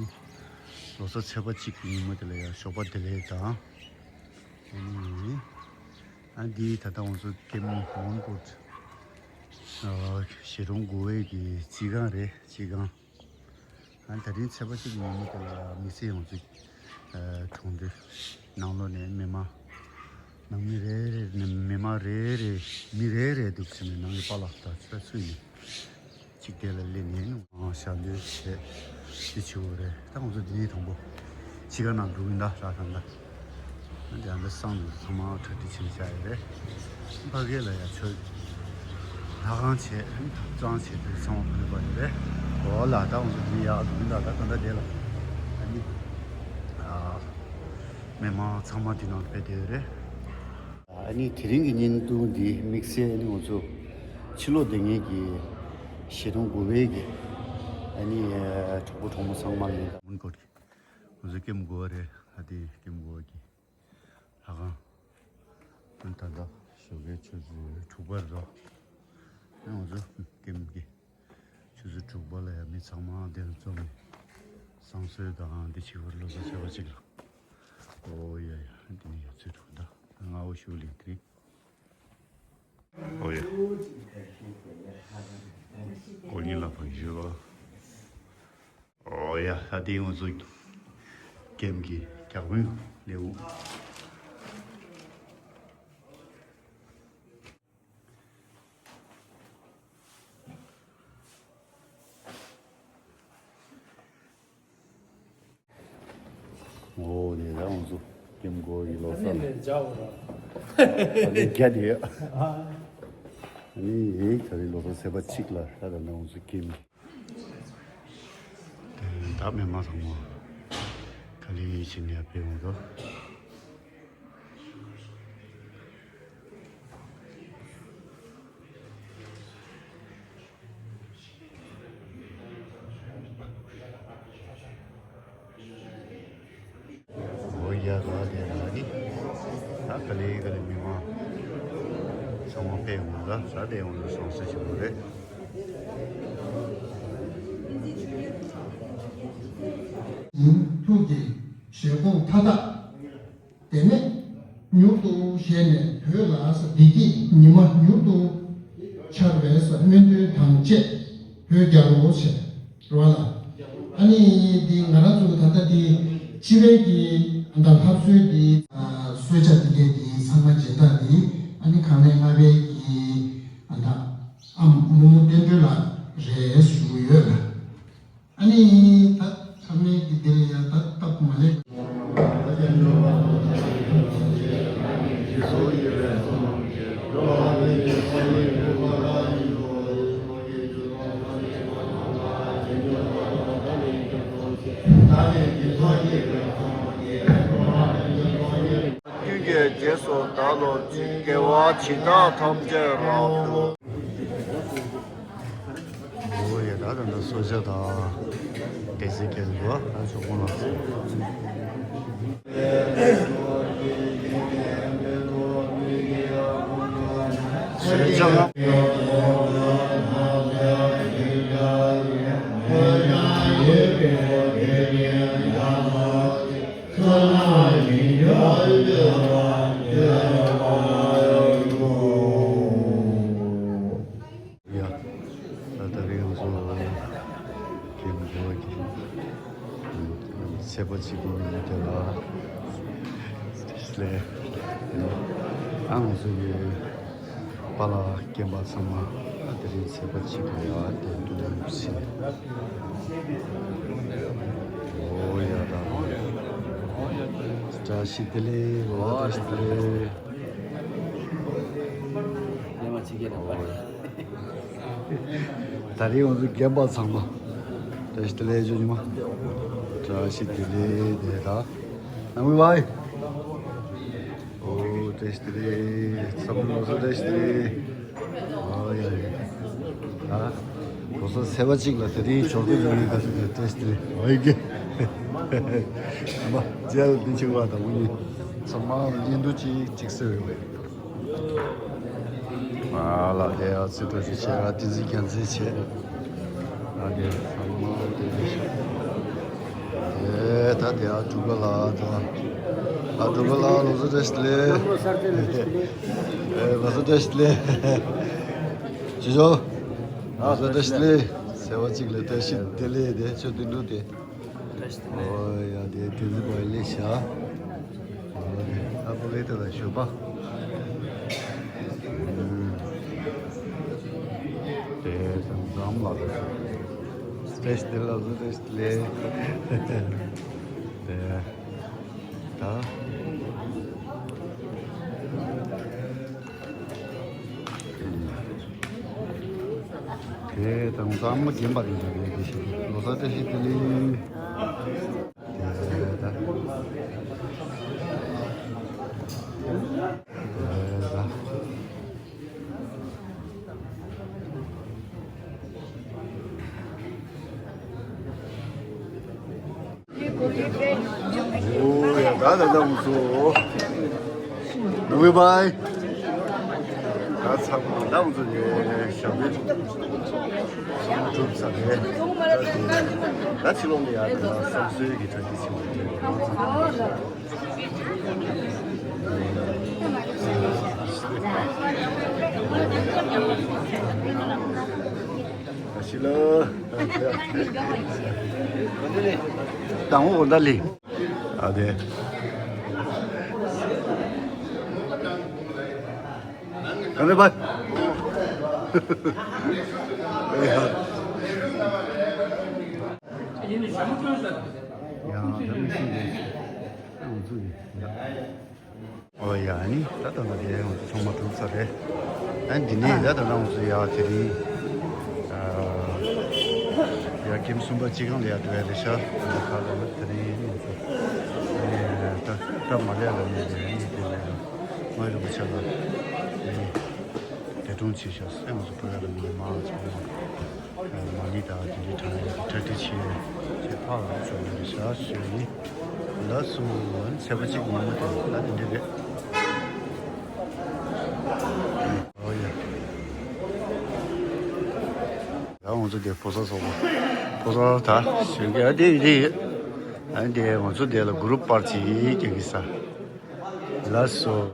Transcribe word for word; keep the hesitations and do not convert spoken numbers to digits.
ལོ་གསར་ཚེས་པ་གཅིག་གི་ཉིན་མོ་དེ་ལ་ཡང་ཞོགས་པ་བདེ་ལེགས་དང་། ཨ་ནི། ཨ་འདི་ད་ལྟ་ང་ཚོ་ཀེམ་མོན་གྷོ། ཨ་གཞིས་གྲོང་དགུ་པའི་གི་སྤྱི་ཁང་རེད། སྤྱི་ཁང་། ཨ་ད་རིང་ཚེས་པ་གཅིག་ཉིན་མོ་དེ་ལ་དམིགས་བསལ་ཡོང་ཚུལ། ཨ་གྲོང་སྡེ་ནང་ལོགས་ནས་མི་མང་། ནང་མི་རེ་རེ་ནས་མི་མང་རེ་རེ། མི་རེ་རེ་འདུག་ཟེར་ནས་ནང་གི་པཱ་ལགས་དང་ཚོ་ཚུད་ནས་གཅིག་དེ་ལ་སླེབས་ནས་ཞལ་འདོན་བྱས་ཏེ་བྱེད་དགོས་རེད། ད་ང་ཚོ་འདི་ནས་དང་པོ་སྤྱི་ཁང་ནང་འགྲོ་གི་ཡིན་ད་ར་ད་ད། འདི་ཨ་འདི་སང་ནས་ཚང་མ་གྲ་སྒྲིག་བྱས་བཞག་ཡོད་རེད། ཕ་གི་ལ་ཡ་ཆོས་ལྷ་ཁང་བྱས། ཐབ་ཚང་བྱས་དུས་ཚང་མ་ཕ་གི་པ་ཡོད་རེད། འོ་ལ་ད་ང་ཚོ་འདི་ཡག་འགྲོ་གི་ཡིན་ད། ད་ད་ད་དེ་ལ་ཨ་ནི་ཨ་མི་མང་ཚང་མ་འདི་ནང་ཕེབས་བསྡད་ཡོད་རེད། ཨ་ནི་དེ་རིང་གི་བརྙན་ཐུང་འདི་དམིགས་བསལ་ཨ་ནི་ང་ཚོ་ཕྱི་ལོགས་སྡོད་མཁན་གྱི་གཞིས་གྲོང་དགུ་པའི་གི་ཨ་ནི་གྲོགས་པོ་གྲོགས་མོ་ཚང་མ་ལ་ཡིན། ད་མོན་གྷོ་གི་ང་ཚོ་ཀེམ་དགུ་པ་རེད། ཨ་དེ་ཀེམ་དགུ་པ་གི་ལྷ་ཁང་། ཨ་ད་ལྟ་ཞོགས་ཀའི་ཆུ་ཚོད་དྲུག་པ་རེད། ཨ་ང་ཚོ་ཀེམ་གི་ཆུ་ཚོད་དྲུག་པ་ལ་ཡང་མི་ཚང་མ་འདིར་འཛོམས་ནས་བསང་གསོལ་དང་འདི་བྱེད་པར་ལོ་གསར་ཚེས་པ་གཅིག་ལ། ཨོ་ཡ་ཡ། འདི་ནི་ཡ་ཚོད་དྲུག་ད། ང་འོ་ཞུ་ལིང་ཏི་རིང་། ཨོ་ཡ། ཨོ་ཉི་ལ་བང་ཞུ་ལོ། ཨོ་ཡ། ད་དེ་ང་ཚོ་ཀེམ་གི་བརྒྱ་དཔོན་ལེའུ། ཨོ་ནས་ད་ང་ཚོ་ཀེམ་དགུ་པའི་ལོ་གསར་ལ། ཨ་ནི་བརྒྱ་དེ། ཨ་ནི་ད་རེས་ལོ་གསར་ཚེས་པ་གཅིག་ལ་ད་ད་ང་ཚོ་ཀེམ། ད་མི་མང་ཚང་མ་ག་ལེ་བྱེད་ནས་ཕེབས་ཡོང་འདུག་ཨོ་ཡ། ད་དེ་ལ་ནི་ད་ག་ལེ་ག་ལེ་མི་མང་ཚང་མ་ཕེབས་ཡོང་ལ། ད་དེ་ཡོང་ལ་སོང་ཟེར་ཞུ་དགོས་རེད། ཡིན། ཐུགས་ཀྱི་བཞེད་དགོངས་མཐའ་དག་དེ་ནས་མྱུར་དུ་བཞེས་ནས་བོད་ལ་བདེ་སྐྱིད་ཉི་མ་མྱུར་དུ་འཆར་བའི་སྨོན་འདུན་དང་བཅས་བོད་རྒྱལ་ལོ་ཞེས་རོ་ལ། ཨ་ནི་འདི་ང་རང་ཚོ་ད་ལྟ་འདི་སྤྱི་པའི་གི་ད་ལྷ་གསོལ་འདི་གསོལ་ཇ་འདི་གས་འདི་ཚང་མ་སྦྱིན་བདག་འདི་ཨ་ནི་ཁང་ལས་ལྔ་པའི་གི་ཨ་ད་ཨ་མོ་མོ་བསྟན་སྒྲོལ་ལགས་རེད་ཞུ་གི་ཡོད། ཨ་ནི་ད་ཚང་མས་ཀྱི་འདི་ལ་ཡང་ད་སྟབས་མ་ལེགས། ཀུན་གྱི་རྗེས་སུ་བདག་སློབ་ཅིང་། དགེ་བ་ཇི་ལྟར་ཐམས་ཅད་རབ་ཏུ། ཨོ་ཡ། ད་ད་ད་གསོལ་ཇ་དང་དེ་ཚེ་ཁྱེར་འགྲོ་ད་ཆོག་གོ་ལ། གསོལ་ཇ། ཡ། ད་ད་རེས་ང་ཚོ་ཀེམ་དགུ་པ་གི་ཚེས་པ་གཅིག་གི་ཉིན་དེ་ལ་ལས་ཨ་ང་ཚོ་གི་པཱ་ལགས་རྒན་པ་ཚང་མ་ཨ་དེ་རིང་ཚེས་པ་གཅིག་གི་ཡ་དེ་འདུག་ཟིན། ཨོ་ཡ། ད་བཀྲ་ཤིས་བདེ་ལེགས། ཨོ་བཀྲ་ཤིས་བདེ་ལེགས། ད་རེས་ང་ཚོ་རྒན་པ་ཚང་མ་བཀྲ་ཤིས་བདེ་ལེགས་ཞུ། ཉི་མ་བཀྲ་ཤིས་བདེ་ལེགས་དེ་ད་ནང་མི་བ་ཡི། ཨོ་བཀྲ་ཤིས་བདེ་ལེགས། བསམ་བློ་ལོ་གསར་བཀྲ་ཤིས་བདེ་ལེགས། ཨོ་ཡ་ཡ། ད་ལོ་གསར་ཚེས་པ་གཅིག་ལ་དེ་རིང་ཞོགས་ཏུ་འབྱོར་ནས་ད་བཀྲ་ཤིས་བདེ་ལེགས། ཨོ་ཡ་གི། མ་རྗེས་ལ་དེ་ཆེ་བ་དང་མོ་གཉིས་ཚང་མ་ལ་བརྙན་ཐུང་གཅིག་གཅིག་བཟོས་ཡོད། ཨ་ལ་དེ་ཨ་ཙི་ཏོ་ཞིག་བྱས། ཨ་ཏི་ཙི་རྒྱ་མཚན་བྱས། ཨ་དེ་ཚང་མ་དེ་རེད། ད་དེ་ཨ་ཀྲུག་ག་ལ་ད། ཨ་ཀྲུག་ག་ལ་ལོ་གསར་བཀྲ་ཤིས་བདེ་ལེགས། ཨེ་ལོ་གསར་བཀྲ་ཤིས་བདེ་ལེགས། ཅི་ཞོ། ལོ་གསར་བཀྲ་ཤིས་བདེ་ལེགས། ཟེར་བ་གཅིག་ལ་བཀྲ་ཤིས་བདེ་ལེགས་དེ་ཆོས་དེ་འདུག་དེ། ཨོ་ཡ་དེ་དེ་ཚོ་བ་ལེ་ཤ། ཨོ་དེ་ཨ་པོ་ལེ་ཏ་ལ་ཞོ་པ། དེ་ཙམ་ཙམ་ལ་དེ། བཀྲ་ཤིས་བདེ་ལེགས། ལོ་གསར་བཀྲ་ཤིས་བདེ་ལེགས། དེ། ད། དེ་དང་ཙམ་མ་རྒན་པ་དེ་འདྲ་རེད། དེ་ཞིག་ལོ་གསར་བཀྲ་ཤིས་བདེ་ལེགས། དེ་ད། དེ་ད། ཨོ་ཡ་ད་ད་ད་འུ་ཚོ། ནུ་བི་བའི། ད་ཚང་མ་ད་འུ་ཚོ་ནས་ཞབས་བྲོ་གྲུབ་ཚར་རེད། ད་ཕྱི་ལོགས་ནས་ཡར་ད་བསམ་ཚུལ་གྱི་གྲ་སྒྲིག་བྱེད་དགོས་རེད། ཕྱི་ལོགས། དང་པོ་གོ་ད་ལི། ཨ་དེ། ག་ནས་པ། ཡང་ད་མི་ཤེས་ཀྱི། ཨ་འུ་ཚུགས་ཀྱི། ཨོ་ཡ་ནི་ད་ལྟ་ང་དེ་ང་ཚོ་ཚང་མ་གྲུབ་ཚར་རེད། ཨ་འདི་ནས་ད་ལྟ་ང་ཚོ་ཡ་དེ་རིང་ཨ་ཡ་ཀེམ་གསུམ་པ་སྤྱི་ཁང་ལ་ཡ་འགྲོ་ཡ་རེད་ཤག་ད་ཁ་ལ་ང་དེ་རིང་ང་ཚོ་ཨེ་ད་ད་མ་ལས་ལ་ནས་རེད། ཨ་ནི་དེ་ལས་ལ་ང་རིན་པོ་ཆེ་ལ་ཨེ་འདས་གྲོངས་བྱས་ཤག་ཨེ་ང་ཚོ་བོད་ཡ་ལ་མི་མང་ཚང་མ། མ་ཎི་དང་དེ་འདྲའི་གྲངས་ཡོད་ཀྱི་གྲ་སྒྲིག་བྱས་བྱས་ཕར་ལ་ཚུར་ལ་རེ་བཞག་ཞུས་ནི། ལགས་སོ། ཚེས་པ་གཅིག་ཉིན་མོ་དེ་ད་དེ་འདྲ་རེད། ཨོ་ཡ། ད་ང་ཚོ་དེ་ཕོ་གསར་ཚོགས་པ། ཕོ་གསར་ད་ཞུ་གི་ཨ་དེ་ཡི་དེ་ཡི། ཨ་དེ་ང་ཚོ་དེ་ལ་གུ་རུབ་པར་ཅིག་རྒྱག་གི་ས། ལགས་སོ།